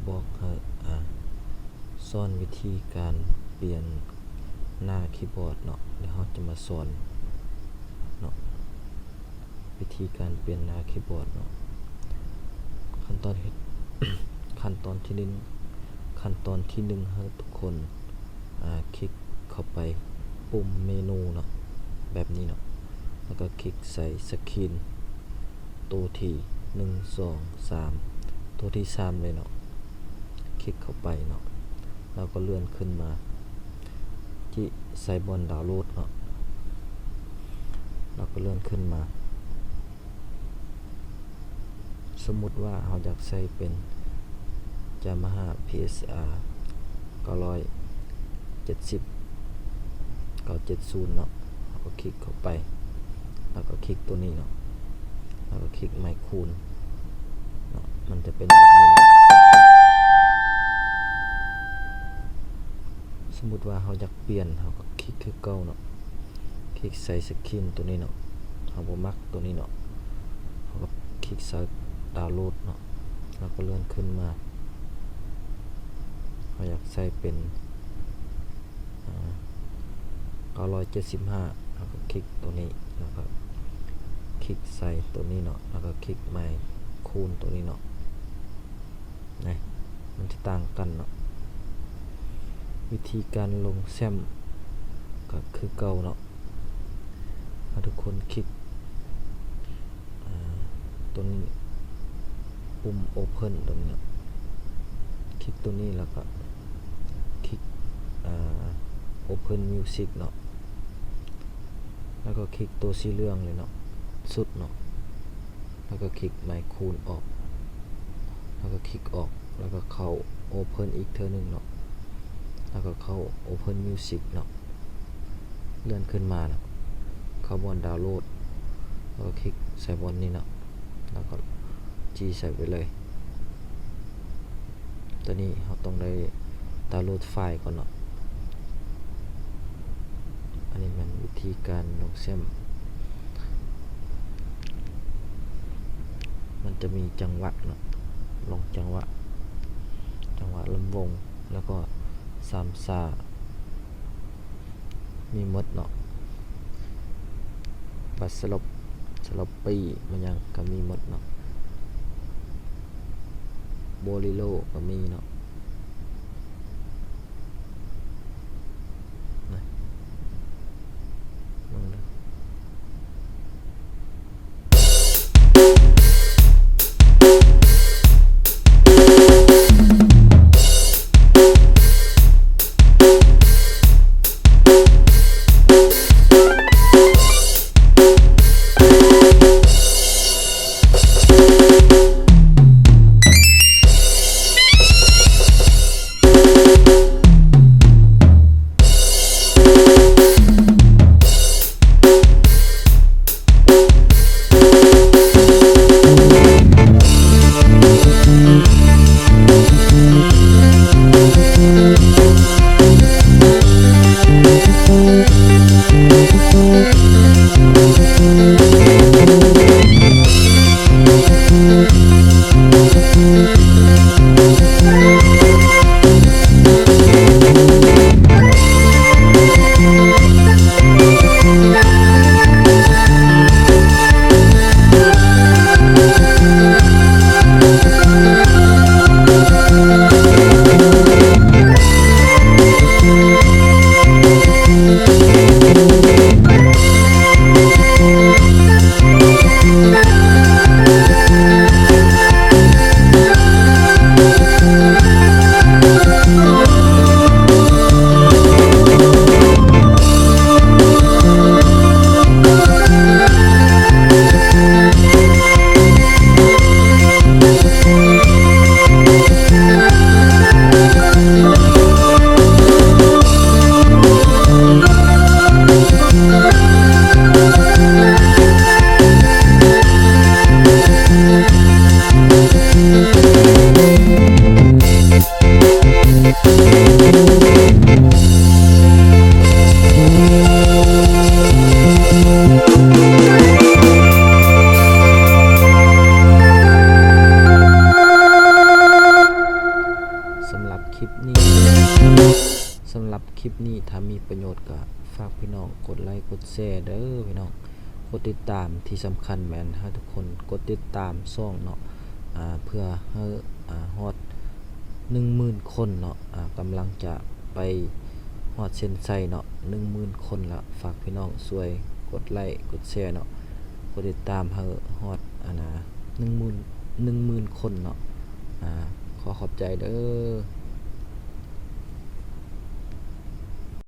ບອກໃຫ້ ອາ ສອນວິທີການປ່ຽນໜ້າຄີບອດເນາະ. ດຽວເຮົາຈະມາສອນເນາະ ວິທີການປ່ຽນໜ້າຄີບອດເນາະ. ຂັ້ນຕອນເຮັດ ຂັ້ນຕອນທີໜຶ່ງ ຂັ້ນຕອນທີໜຶ່ງ ໃຫ້ທຸກຄົນ ອາ ຄລິກເຂົ້າໄປປຸ່ມເມນູເນາະ ແບບນີ້ເນາະ ແລ້ວກໍຄລິກໃສ່ສະກຣີນ ໂຕທີໜຶ່ງ ສອງ ສາມ ໂຕທີສາມເລີຍເນາະ. ຄລິກເຂົ້າໄປເນາະ ແລ້ວກໍເລື່ອນຂຶ້ນມາ ຈິໃສ່ບ່ອນດາວໂຫຼດເນາະ ແລ້ວກໍເລື່ອນຂຶ້ນມາ. ສົມມຸດວ່າເຮົາຢາກໃສ່ເປັນ Yamaha PSR ເກົ້າຮ້ອຍເຈັດສິບ ເກົ້າເຈັດສູນເນາະ ເຮົາກໍຄລິກເຂົ້າໄປ ແລ້ວກໍຄລິກໂຕນີ້ເນາະ ແລ້ວກໍຄລິກໄມຄູນເນາະ ມັນຈະເປັນແບບນີ້ເນາະ. ສົມມຸດວ່າເຮົາຢາກປ່ຽນ ເຮົາກໍຄລິກຄືເກົ່າເນາະ ຄລິກໃສ່ສະກຣີນໂຕນີ້ເນາະ ເຮົາບໍ່ມັກໂຕນີ້ເນາະ ເຮົາກໍຄລິກໃສ່ດາວໂຫຼດເນາະ ແລ້ວກໍເລື່ອນຂຶ້ນມາ ເຮົາຢາກໃສ່ເປັນ ອາ ເກົ້າຮ້ອຍເຈັດສິບຫ້າ ເຮົາກໍຄລິກໂຕນີ້ ແລ້ວກໍຄລິກໃສ່ໂຕນີ້ເນາະ ແລ້ວກໍຄລິກໄມຄູນໂຕນີ້ເນາະ. ນະ ມັນຈະຕ່າງກັນເນາະ. ວິທີການລົງແຟ້ມກໍຄືເກົ່າເນາະ ໃຫ້ທຸກຄົນຄລິກ ອາ ຕົວນີ້ ປຸ່ມ Open ຕົວນີ້ເນາະ ຄລິກຕົວນີ້ ແລ້ວກໍຄລິກ ອາ Open Music ເນາະ ແລ້ວກໍຄລິກຕົວສີເຫຼືອງເລີຍເນາະ ສຸດເນາະ ແລ້ວກໍຄລິກໄມຄູນອອກ ແລ້ວກໍຄລິກອອກ ແລ້ວກໍເຂົ້າ Open ອີກເທື່ອໜຶ່ງເນາະ ແລ້ວກໍເຂົ້າ Open Music ເນາະ ເລື່ອນຂຶ້ນມາເນາະ ເຂົ້າບ່ອນດາວໂຫຼດ ແລ້ວກໍຄລິກໃສ່ບ່ອນນີ້ເນາະ ແລ້ວກໍຈີ່ໃສ່ໄປເລີຍ. ຕອນນີ້ເຮົາຕ້ອງໄດ້ດາວໂຫຼດໄຟລ໌ກ່ອນເນາະ. ອັນນີ້ແມ່ນວິທີການລົງແຟ້ມ ມັນຈະມີຈັງຫວະເນາະ ລົງຈັງຫວະ ຈັງຫວະລຳວົງ ແລ້ວກໍສາມສາ ມີໝົດເນາະ ບັດສະຫຼົບ ສະຫຼົບປີ້ ມັນຫຍັງກໍມີໝົດເນາະ ໂບລີໂລກໍມີເນາະ ນະ ເບິ່ງເດີ. ຄລິບນີ້ຖ້າມີປະໂຫຍດກໍຝາກພີ່ນ້ອງກົດໄລກົດແຊເດີພີ່ນ້ອງ, ກົດຕິດຕາມ ທີ່ສຳຄັນແມ່ນໃຫ້ທຸກຄົນກົດຕິດຕາມຊ່ອງເນາະ ອາ ເພື່ອໃຫ້ ອາ ຮອດໜຶ່ງໝື່ນຄົນເນາະ, ອາ ກຳລັງຈະໄປຮອດເສັ້ນໄຊເນາະ ໜຶ່ງໝື່ນຄົນລະ. ຝາກພີ່ນ້ອງຊ່ວຍກົດໄລກົດແຊເນາະ, ກົດຕິດຕາມໃຫ້ຮອດ ອັນນາ ໜຶ່ງໝື່ນ ໜຶ່ງໝື່ນຄົນເນາະ. ອາ ຂໍຂອບໃຈເດີ.